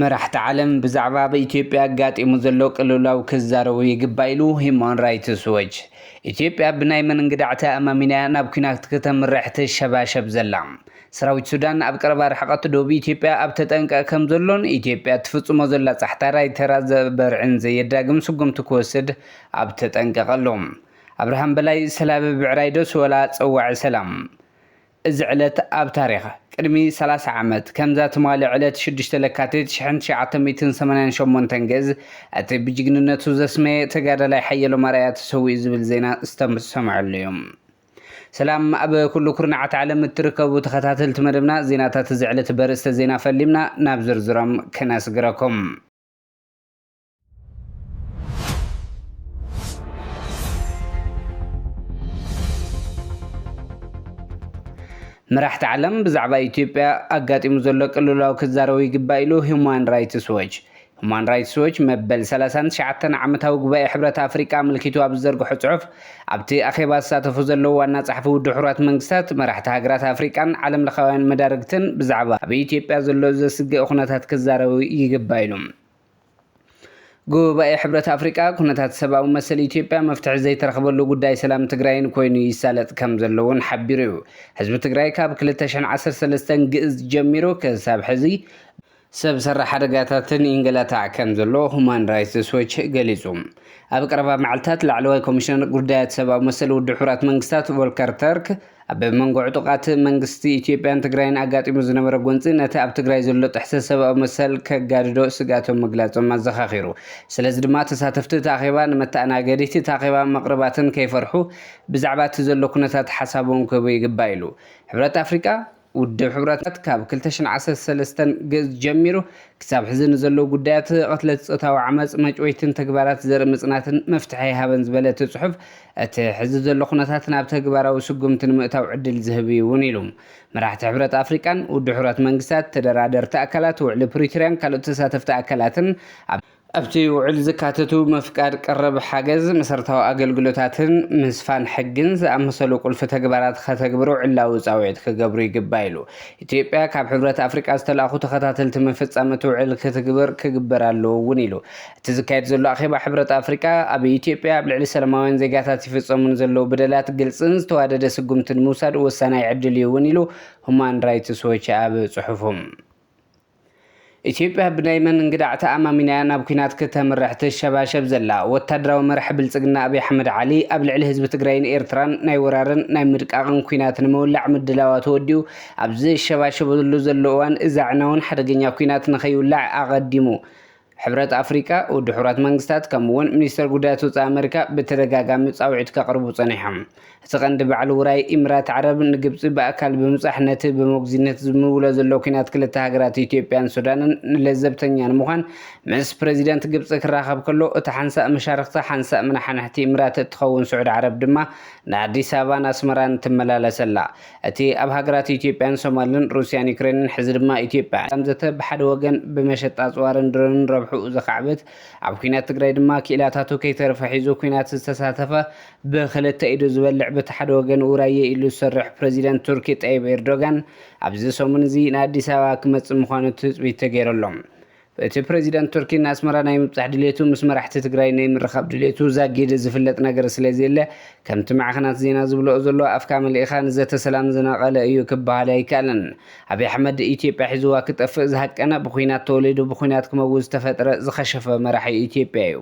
መራሕቲ ዓለም ብዛዕባ ኣብ ኢትዮጵያ ኣጋጢሙ ዘሎ ቅልውላው ክዛረቡ ይግባእ ኢሉ ሂማን ራይትስ ዎች። ኢትዮጵያ ብናይ መን እንግዳዕ ተኣማሚና ናብ ኲናት ክተምርሕ ትሸባሸብ ዘላ? ሰራዊት ሱዳን ኣብ ቀረባ ርሕቐት ዶብ ኢትዮጵያ ኣብ ተጠንቀቕ ከም ዘሎን ኢትዮጵያ ትፍጽሞ ዘላ ጻሕታ ራይተራ ዘበርዕን ዘየዳግም ስጉምቲ ክወስድ ኣብ ተጠንቀቐሉ። ኣብርሃም በላይ ሰላቢ ብዕራይ ዶስ ወላ ጸዋዒ ሰላም? እዚ ዕለት ኣብ ታሪኽ ቅድሚ ሰላሳ ዓመት ከምዛ ትማሊ ዕለት ሽዱሽተ ለካቲት ሽሕን ትሽዓተ ሚእትን ሰማንያን ሸሞንተን ግእዝ እቲ ብጅግንነቱ ዘስመየ ተጋዳላይ ሓየሎም ኣርኣያ ተሰዊኡ ዝብል ዜና ዝተሰምዐሉ እዩ። ሰላም ኣብ ኩሉ ኩርናዓት ዓለም እትርከቡ ተኸታተልቲ መደብና፣ ዜናታት እዚ ዕለት በርእስተ ዜና ፈሊምና ናብ ዝርዝሮም ከነስግረኩም። መራሕቲ ዓለም ብዛዕባ ኢትዮጵያ ኣጋጢሙ ዘሎ ቅልውላው ክዛረቡ ይግባእ ኢሉ ሁማን ራይትስ ዎች። ሁማን ራይትስ ዎች መበል ሰላሳን ትሽዓተን ዓመታዊ ጉባኤ ሕብረት ኣፍሪቃ ኣመልኪቱ ኣብ ዝዘርግሖ ጽሑፍ፣ ኣብቲ ኣኼባ ዝሳተፉ ዘለዉ ዋና ጸሓፊ ውድብ ሕቡራት መንግስታት፣ መራሕቲ ሃገራት ኣፍሪቃን ዓለም ለኻውያን መዳርግትን ብዛዕባ ኣብ ኢትዮጵያ ዘሎ ዘስግእ ኩነታት ክዛረቡ ይግባእ ኢሉ። ጉባኤ ሕብረት ኣፍሪቃ ኩነታት ሰብኣዊ መሰል ኢትዮጵያ መፍትሒ ዘይተረኽበሉ ጉዳይ ሰላም ትግራይን ኮይኑ ይሳለጥ ከም ዘሎ እውን ሓቢሩ እዩ። ህዝቢ ትግራይ ካብ ክልተ ሽሕን ዓሰርተ ሰለስተን ግእዝ ጀሚሩ ክሳብ ሕዚ ሰብ ሰራሕ ሓደጋታትን ይንገላታዕ ከም ዘሎ ሁማን ራይትስ ዎች ገሊጹ። ኣብ ቀረባ መዓልታት ላዕለዋይ ኮሚሽነር ጉዳያት ሰብኣዊ መሰል ውድብ ሕቡራት መንግስታት ቮልከር ተርክ ኣብ መንጎ ዕጡቓት መንግስቲ ኢትዮጵያን ትግራይን ኣጋጢሙ ዝነበረ ጎንፂ ነቲ ኣብ ትግራይ ዘሎ ጥሕሰት ሰብኣዊ መሰል ከጋድዶ ስግኣቶም ምግላጾም ኣዘኻኺሩ። ስለዚ ድማ ተሳተፍቲ እቲ ኣኼባ ንመተኣናገዲት እቲ ኣኼባ መቕርባትን ከይፈርሑ ብዛዕባ እቲ ዘሎ ኩነታት ሓሳቦም ክህቡ ይግባእ ኢሉ። ሕብረት ኣፍሪቃ ውድብ ሕብረታት ካብ ክልተ ሽሕን ዓሰርተ ሰለስተን ግእዝ ጀሚሩ ክሳብ ሕዚ ንዘለዉ ጉዳያት ቅትለት፣ ጾታዊ ዓመጽ፣ መጭወይትን ተግባራት ዘርኢ ምጽናትን መፍትሒ ኣይሃበን ዝበለ እቲ ጽሑፍ፣ እቲ ሕዚ ዘሎ ኩነታት ናብ ተግባራዊ ስጉምቲ ንምእታው ዕድል ዝህብ እዩ እውን ኢሉ። መራሕቲ ሕብረት ኣፍሪቃን ውድብ ሕቡራት መንግስታት፣ ተደራደርቲ ኣካላት ውዕሊ ፕሪቶርያን ካልኦት ተሳተፍቲ ኣካላትን ኣብ ኣብቲ ውዕል ዝካተቱ ምፍቃድ ቀረብ ሓገዝ፣ መሰረታዊ ኣገልግሎታትን ምስፋን ሕግን ዝኣመሰሉ ቁልፊ ተግባራት ከተግብሩ ዕላዊ ጻውዒት ክገብሩ ይግባእ ኢሉ። ኢትዮጵያ ካብ ሕብረት ኣፍሪቃ ዝተላእኹ ተኸታተልቲ ምፍጻም እቲ ውዕል ክትግብር ክግበር ኣለዎ እውን ኢሉ። እቲ ዝካየድ ዘሎ ኣኼባ ሕብረት ኣፍሪቃ ኣብ ኢትዮጵያ ኣብ ልዕሊ ሰላማውያን ዜጋታት ይፍጸሙ ንዘለዉ በደላት ግልጽን ዝተዋደደ ስጉምቲ ንምውሳድ ወሳናይ ዕድል እዩ እውን ኢሉ ሁማን ራይትስ ዎች ኣብ ጽሑፉ። ኢትዮጵያ ብናይ መን እንግዳዕ ተኣማሚና እያ ናብ ኲናት ክተምርሕ ትሸባሸብ ዘላ? ወታደራዊ መራሒ ብልጽግና ኣብይ ኣሕመድ ዓሊ ኣብ ልዕሊ ህዝቢ ትግራይን ኤርትራን ናይ ወራርን ናይ ምድቃቕን ኲናት ንምውላዕ ምድላዋ ተወዲኡ ኣብ ዝሸባሸበሉ ዘሎ እዋን፣ እዛ ዕናውን ሓደገኛ ኲናት ንኸይውላዕ ኣቐዲሙ ሕብረት ኣፍሪቃ፣ ውድብ ሕቡራት መንግስታት ከምኡ እውን ሚኒስተር ጉዳያት ወጻኢ ኣመሪካ ብተደጋጋሚ ጻውዒት ከቕርቡ ጸኒሖም። እቲ ቀንዲ በዓል ውራይ ኢምራት ዓረብ ንግብጺ ብኣካል ብምብጻሕ ነቲ ብመጉዚነት ዝምውሎ ዘሎ ኲናት ክልተ ሃገራት ኢትዮጵያን ሱዳንን ንለዘብተኛ ንምዃን ምስ ፕረዚደንት ግብጺ ክራኸብ ከሎ፣ እታ ሓንሳእ መሻርኽቲ ሓንሳእ መናሓንሕቲ ኢምራት እትኸውን ስዑድ ዓረብ ድማ ንኣዲስ ኣበባን ኣስመራን ትመላለስ ኣላ። እቲ ኣብ ሃገራት ኢትዮጵያን ሶማልን ሩስያን ዩክሬንን ሕዚ ድማ ኢትዮጵያ ከም ዘተ ብሓደ ወገን ብመሸጣ ኣጽዋርን ድሮንን ረብሕኡ ዘኻዕብት፣ ኣብ ኲናት ትግራይ ድማ ክኢላታቱ ከይተረፈ ሒዙ ኲናት ዝተሳተፈ ብኽልተ ኢዱ ዝበልዕ በቲ ሓደ ወገን ውራየ ኢሉ ዝሰርሕ ፕረዚደንት ቱርኪ ጠይብ ኤርዶጋን ኣብዚ ሰሙን እዚ ንኣዲስ ኣበባ ክመጽእ ምዃኑ ትጽቢት ተገይሩ ኣሎ። እቲ ፕረዚደንት ቱርኪ ንኣስመራ ናይ ምብጻሕ ድሌቱ ምስ መራሕቲ ትግራይ ናይ ምርኻብ ድሌቱ ዛጊድ ዝፍለጥ ነገር ስለ ዘየለ፣ ከምቲ ማዕኸናት ዜና ዝብልኦ ዘሎ ኣፍካ መሊእኻ ንዘተ ሰላም ዝነቐለ እዩ ክበሃል ኣይከኣልን። ኣብይ ኣሕመድ ኢትዮጵያ ሒዝዋ ክጠፍእ ዝሃቀነ፣ ብኹናት ተወሊዱ ብኹናት ክመውት ዝተፈጥረ ዝኸሸፈ መራሒ ኢትዮጵያ እዩ።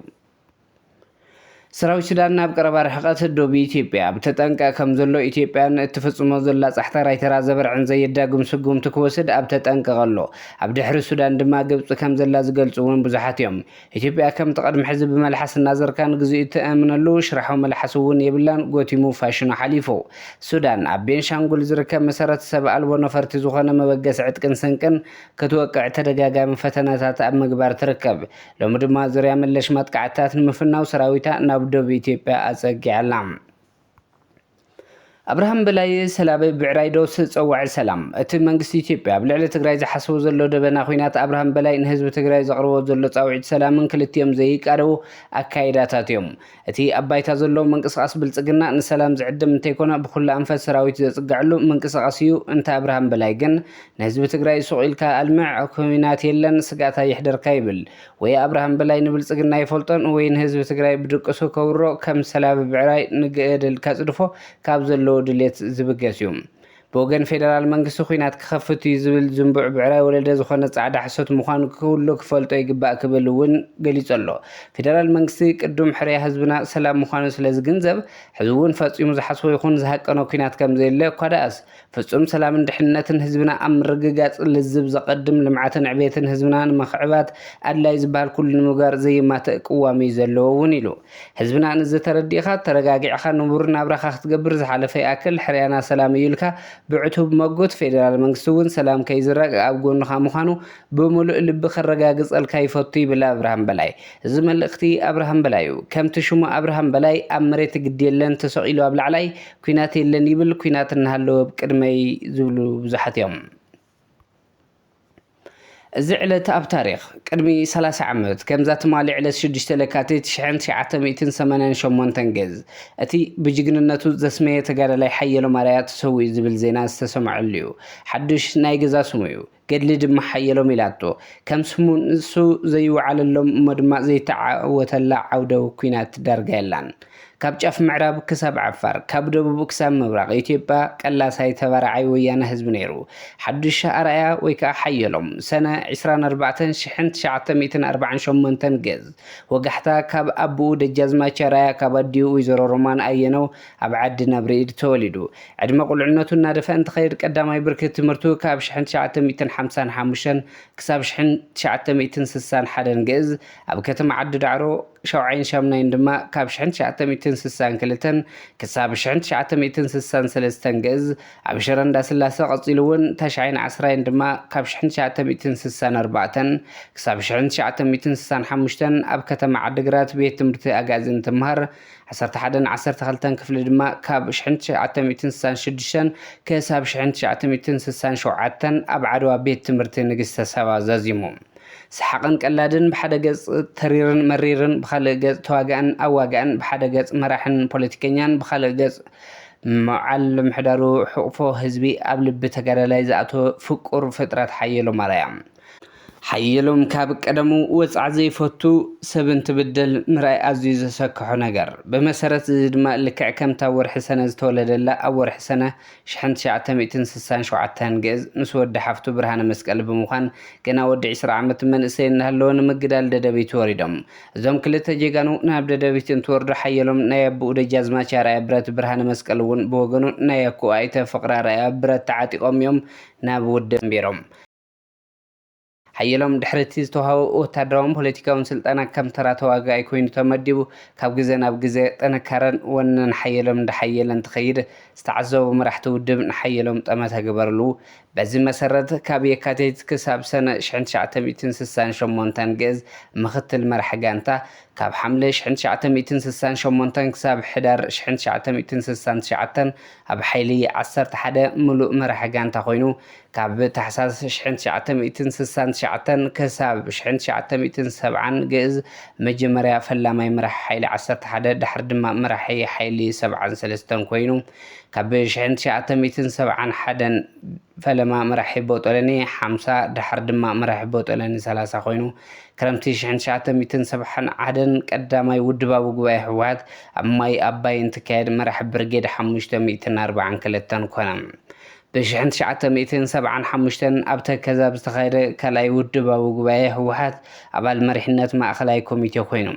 ሰራዊት ሱዳን ናብ ቀረባ ርሕቀት ዶብ ኢትዮጵያ ኣብ ተጠንቀቕ ከም ዘሎ ኢትዮጵያ ንእትፍጽሞ ዘላ ጻሕታ ራይተራ ዘበርዕን ዘየዳግም ስጉምቲ ክወስድ ኣብ ተጠንቀቕ ኣሎ። ኣብ ድሕሪ ሱዳን ድማ ግብጺ ከም ዘላ ዝገልጹ እውን ብዙሓት እዮም። ኢትዮጵያ ከምቲ ቅድሚ ሕዚ ብመልሓስ እናዘርካ ንግዚኡ እትእምነሉ ሽራሖ መልሓስ እውን የብላን፣ ጎቲሙ ፋሽኑ ሓሊፉ። ሱዳን ኣብ ቤንሻንጉል ዝርከብ መሰረት ሰብ ኣልቦ ነፈርቲ ዝኾነ መበገሲ ዕጥቅን ስንቅን ክትወቅዕ ተደጋጋሚ ፈተነታት ኣብ ምግባር ትርከብ። ሎሚ ድማ ዙርያ መለሽ መጥቃዕትታት ንምፍናው ሰራዊታ ናብ ዶብ ኢትዮጵያ ኣጸጊዓ ኣላ። ኣብርሃም በላይ ሰላበ ብዕራይ ዶስ ጸዋዒ ሰላም። እቲ መንግስቲ ኢትዮጵያ ኣብ ልዕሊ ትግራይ ዝሓስቦ ዘሎ ደበና ኲናት ኣብርሃም በላይ ንህዝቢ ትግራይ ዘቕርቦ ዘሎ ጻውዒት ሰላምን ክልቲኦም ዘይቃደው ኣካይዳታት እዮም። እቲ ኣብ ባይታ ዘሎ ምንቅስቓስ ብልጽግና ንሰላም ዝዕድም እንተይኮነ ብኹሉ ኣንፈት ሰራዊት ዘጽግዐሉ ምንቅስቓስ እዩ። እንተ ኣብርሃም በላይ ግን ንህዝቢ ትግራይ ሱቕ ኢልካ ኣልምዕ፣ ኲናት የለን፣ ስግኣት ኣየሕደርካ ይብል። ወይ ኣብርሃም በላይ ንብልጽግና ይፈልጦን ወይ ንህዝቢ ትግራይ ብድቅሱ ከውሮ ከም ሰላቢ ብዕራይ ንገደል ከጽድፎ ካብ ዘለዎ ድሌት ዝብገስ እዩ። ብወገን ፌደራል መንግስቲ ኲናት ክኸፍት እዩ ዝብል ዝንቡዕ ብዕራይ ወለደ ዝኾነ ጻዕዳ ሕሶት ምዃኑ ኩሉ ክፈልጦ ይግባእ ክብል እውን ገሊጹ ኣሎ። ፌደራል መንግስቲ ቅዱም ሕርያ ህዝብና ሰላም ምዃኑ ስለ ዝግንዘብ ሕዚ እውን ፈጺሙ ዝሓስቦ ይኹን ዝሃቀኖ ኲናት ከም ዘየለ እኳ ደኣስ ፍጹም ሰላምን ድሕንነትን ህዝብና ኣብ ምርግጋጽ ልዝብ ዘቐድም ልምዓትን ዕቤትን ህዝብና ንምኽዕባት ኣድላይ ዝበሃል ኩሉ ንምግባር ዘየማትእ ቅዋም እዩ ዘለዎ እውን ኢሉ። ህዝብና ንዚ ተረዲእኻ ተረጋጊዕኻ ንቡር ናብራኻ ክትገብር ዝሓለፈ ይኣክል ሕርያና ሰላም እዩ ኢልካ ብዕቱብ መጉት። ፌደራል መንግስቲ እውን ሰላም ከይዝረግ ኣብ ጎንኻ ምዃኑ ብምሉእ ልቢ ከረጋግጸልካ ይፈቱ ይብል ኣብርሃም በላይ። እዚ መልእኽቲ ኣብርሃም በላይ እዩ። ከምቲ ሽሙ ኣብርሃም በላይ ኣብ መሬት ግዲ የለን ተሰቒሉ ኣብ ላዕላይ ኲናት የለን ይብል፣ ኲናት እናሃለወ ኣብ ቅድመይ ዝብሉ ብዙሓት እዮም። እዚ ዕለት ኣብ ታሪኽ ቅድሚ ሰላሳ ዓመት ከምዛ ትማሊ ዕለት ሽዱሽተ ለካቲት ሽሕን ትሽዓተ ሚእትን ሰማንያን ሸሞንተን ግእዝ እቲ ብጅግንነቱ ዘስመየ ተጋዳላይ ሓየሎም ኣርኣያ ተሰዊኡ ዝብል ዜና ዝተሰምዐሉ እዩ። ሓዱሽ ናይ ገዛ ስሙ እዩ። ገድሊ ድማ ሓየሎም ኢላቶ። ከም ስሙ ንሱ ዘይወዓለሎም እሞ ድማ ዘይተዓወተላ ዓውደ ኲናት ዳርጋ የላን። ካብ ጫፍ ምዕራብ ክሳብ ዓፋር፣ ካብ ደቡብ ክሳብ ምብራቕ ኢትዮጵያ ቀላሳይ ተባራዓይ ወያነ ህዝቢ ነይሩ። ሓዱሽ ኣርኣያ ወይ ከዓ ሓየሎም ሰነ ዕስራን ኣርባዕተን ሽሕን ትሽዓተ ሚእትን ኣርባዓን ሸሞንተን ግእዝ ወጋሕታ ካብ ኣቦኡ ደጃዝማች ኣርኣያ ካብ ኣዲኡ ወይዘሮ ሮማን ኣየነው ኣብ ዓዲ ናብርኢድ ተወሊዱ። ዕድመ ቁልዕነቱ እናደፍአ እንትኸይድ ቀዳማይ ብርኪ ትምህርቱ ካብ ሽሕን ትሽዓተ ሚእትን ሓምሳን ሓሙሽተን ክሳብ ሽሕን ትሽዓተ ሚእትን ስሳን ሓደን ግእዝ ኣብ ከተማ ዓዲ ዳዕሮ፣ ሻውዓይን ሻምናይን ድማ ካብ ሽሕን ትሽዓተ ሚእትን ስሳን ክልተን ክሳብ ሽሕን ትሽዓተ ሚእትን ስሳን ሰለስተን ግእዝ ኣብ ሽረ እንዳስላሰ፣ ቀጺሉ እውን ታሽዓይን ዓስራይን ድማ ካብ ሽሕን ትሽዓተ ሚእትን ስሳን ኣርባዕተን ክሳብ ሽሕን ትሽዓተ ሚእትን ስሳን ሓሙሽተን ኣብ ከተማ ዓዲግራት ቤት ትምህርቲ ኣጋዚ እንትምሃር፣ ዓሰርተ ሓደን ዓሰርተ ክልተን ክፍሊ ድማ ካብ ሽሕን ትሽዓተ ሚእትን ስሳን ሽዱሽተን ክሳብ ሽሕን ትሽዓተ ሚእትን ስሳን ሸውዓተን ኣብ ዓድዋ ቤት ትምህርቲ ንግስተ ሳባ ዛዚሙ። ሰሓቕን ቀላድን ብሓደ ገጽ፣ ተሪርን መሪርን ብኻልእ ገጽ፣ ተዋጋእን ኣዋጋእን ብሓደ ገጽ፣ መራሕን ፖለቲከኛን ብኻልእ ገጽ፣ መዓል ምሕዳሩ ሕቑፎ ህዝቢ ኣብ ልቢ ተጋዳላይ ዝኣተወ ፍቁር ፍጥረት ሓየሎም ኣርኣያ። ሓየሎም ካብ ቀደሙ ወጽዓ ዘይፈቱ፣ ሰብ እንትብደል ምርኣይ ኣዝዩ ዘሰክሖ ነገር። ብመሰረት እዚ ድማ ልክዕ ከምታ ወርሒ ሰነ ዝተወለደላ ኣብ ወርሒ ሰነ ሽሕን ትሽዓተ ሚእትን ስሳን ሸውዓተን ግእዝ ምስ ወዲ ሓፍቱ ብርሃነ መስቀል ብምዃን ገና ወዲ ዕስራ ዓመት መንእሰይ እናሃለወ ንምግዳል ደደቢት ወሪዶም። እዞም ክልተ ጀጋኑ ናብ ደደቢት እንትወርዱ ሓየሎም ናይ ኣቦኡ ደጃዝማች ኣርኣያ ብረት፣ ብርሃነ መስቀል እውን ብወገኑ ናይ ኣኩኡ ኣይተ ፍቕረ ኣርኣያ ብረት ተዓጢቖም እዮም ናብ ውድብ ኣንቢሮም። ሓየሎም ድሕሪ እቲ ዝተዋህቦ ወታደራውን ፖለቲካውን ስልጠና ከም ተራ ተዋጋኣይ ኮይኑ ተመዲቡ ካብ ግዘ ናብ ግዘ ጥንካረን ወነን ሓየሎም እንዳሓየለ እንትኸይድ ዝተዓዘቡ መራሕቲ ውድብ ንሓየሎም ጠመተ ግበርሉ። በዚ መሰረት ካብ የካቲት ክሳብ ሰነ ሽሕን ትሽዓተ ሚእትን ስሳን ሸሞንተን ግእዝ ምኽትል መራሒ ጋንታ፣ ካብ ሓምለ ሽሕን ትሽዓተ ሚእትን ስሳን ሸሞንተን ክሳብ ሕዳር ሽሕን ትሽዓተ ሚእትን ስሳን ትሽዓተን ኣብ ሓይሊ ዓሰርተ ሓደ ምሉእ መራሒ ጋንታ ኮይኑ ካብ ታሕሳስ ሽሕን ትሽዓተ ሚእትን ስሳን ትሽዓተን ክሳብ ሽሕን ትሽዓተ ሚእትን ሰብዓን ግእዝ መጀመርያ ፈላማይ መራሒ ሓይሊ ዓሰርተ ሓደ ድሕሪ ድማ መራሒ ሓይሊ ሰብዓን ሰለስተን ኮይኑ ካብ ሽሕን ትሽዓተ ሚእትን ሰብዓን ሓደን ፈለማ መራሒ ቦጦለኒ ሓምሳ ድሓር ድማ መራሒ ቦጦለኒ ሰላሳ ኮይኑ ክረምቲ ሽሕን ትሽዓተ ሚእትን ሰብዓን ሓደን ቀዳማይ ውድባዊ ጉባኤ ህወሓት ኣብ ማይ ኣባይ እንትካየድ መራሒ ብርጌድ ሓሙሽተ ሚእትን ኣርባዓን ክልተን ኮነ። ብሽሕን ትሽዓተ ሚእትን ሰብዓን ሓሙሽተን ኣብ ተከዘ ኣብ ዝተኻየደ ካልኣይ ውድባዊ ጉባኤ ህወሓት ኣባል መሪሕነት ማእኸላይ ኮሚቴ ኮይኑ።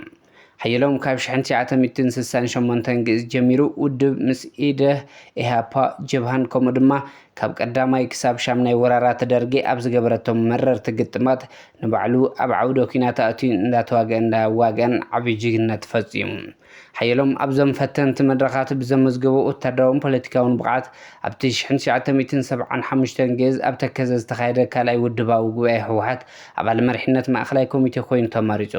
ሓየሎም ካብ ሽሕን ትሽዓተ ሚእትን ስሳን ሸሞንተን ግእዝ ጀሚሩ ውድብ ምስ ኢደህ፣ ኢሃፓ፣ ጀብሃን ከምኡ ድማ ካብ ቀዳማይ ክሳብ ሻምናይ ወራራት ደርጊ ኣብ ዝገበረቶም መረርቲ ግጥማት ንባዕሉ ኣብ ዓውደ ኲናት ኣእትዩ እንዳተዋገ እንዳዋገን ዓብዪ ጅግነት ፈጺሙ። ሓየሎም ኣብዞም ፈተንቲ መድረኻት ብዘመዝገቦ ወታደራውን ፖለቲካውን ብቕዓት ኣብቲ ሽሕን ትሽዓተ ሚእትን ሰብዓን ሓሙሽተን ጌዝ ኣብ ተከዘ ዝተኻየደ ካልኣይ ውድባዊ ጉባኤ ህወሓት ኣባል መሪሕነት ማእኸላይ ኮሚቴ ኮይኑ ተመሪጹ።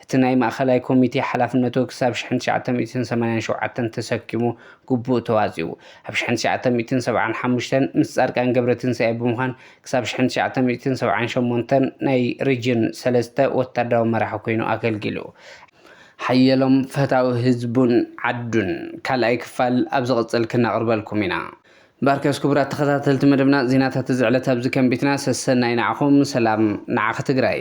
እቲ ናይ ማእኸላይ ኮሚቴ ሓላፍነቱ ክሳብ ሽሕን ትሽዓተ ሚእትን ሰማንያን ሸውዓተን ተሰኪሙ ግቡእ ተዋፂኡ። ኣብ ሽሕን ትሽዓተ ሚእትን ሰብዓን ሓሙሽተን ምስ ፃድቃን ገብረትንሳኤ ብምዃን ክሳብ ሽሕን ትሽዓተ ሚእትን ሰብዓን ሸሞንተን ናይ ሪጅን ሰለስተ ወታደራዊ መራሒ ኮይኑ ኣገልጊሉ። ሓየሎም ፈታዊ ህዝቡን ዓዱን ካልኣይ ክፋል ኣብ ዝቕፅል ክነቕርበልኩም ኢና። ባርከስ ክቡራት ተኸታተልቲ መደብና፣ ዜናታት እዚ ዕለት ኣብዚ ከንቢትና። ሰሰናይ ንዓኹም፣ ሰላም ንዓኺ ትግራይ።